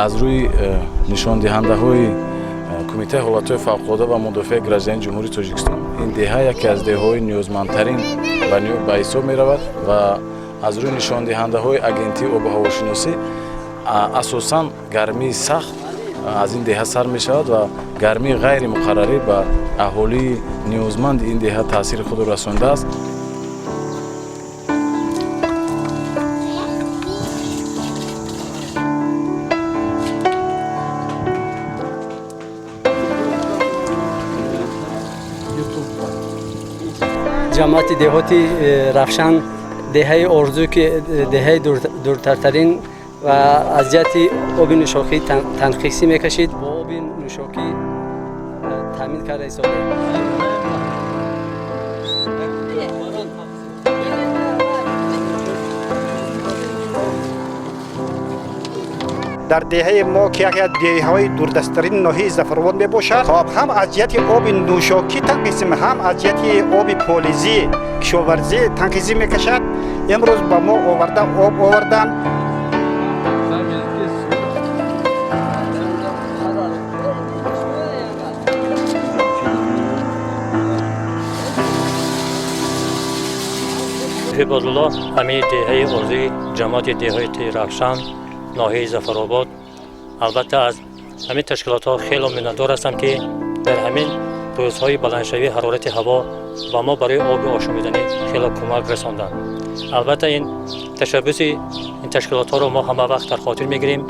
Аз рӯи нишондиҳандаҳои Кумитаи ҳолатҳои фавқулода ва мудофиаи граждании Ҷумҳурии Тоҷикистон, ин деҳа яке аз деҳаҳои ниёзмандтарин ба ҳисоб меравад ва аз рӯи нишондиҳандаҳои Агентии обу ҳавошиносӣ асосан гармии сахт аз ин деҳа сар мешавад ва гармии ғайримуқаррарӣ ба аҳолии ниёзманди ин деҳа таъсири худро расондааст. Ҷамоати деҳоти Равшан, деҳаи Орзу, ки деҳаи дуртартарин ва аз ҷиҳати оби нӯшокӣ танқисӣ мекашид, бо оби нӯшокӣ таъмин карда истодаем. Дар деҳаи мо, ки яке аз деҳаҳои дурдасттарин ноҳияи Зафаробод мебошад, хоб, ҳам аз ҷиҳати оби нӯшокӣ танқисӣ, ҳам аз ҷиҳати оби полизӣ кишоварзӣ танқисӣ мекашад. Имрӯз ба мо оварда об оварданд. Ҳибодулло, амири деҳаи Орзуи ҷамоати деҳоти Равшан, ноҳияи Зафаробод. Албатта, аз ҳамин ташкилотҳо хело миннатдор ҳастам, ки дар ҳамин рӯзҳои баландшавии ҳарорати ҳаво ба мо барои оби ошомиданӣ хело кӯмак расонданд. Албатта, ин ташаббуси ин ташкилотҳоро мо ҳама вақт дар хотир мегирем.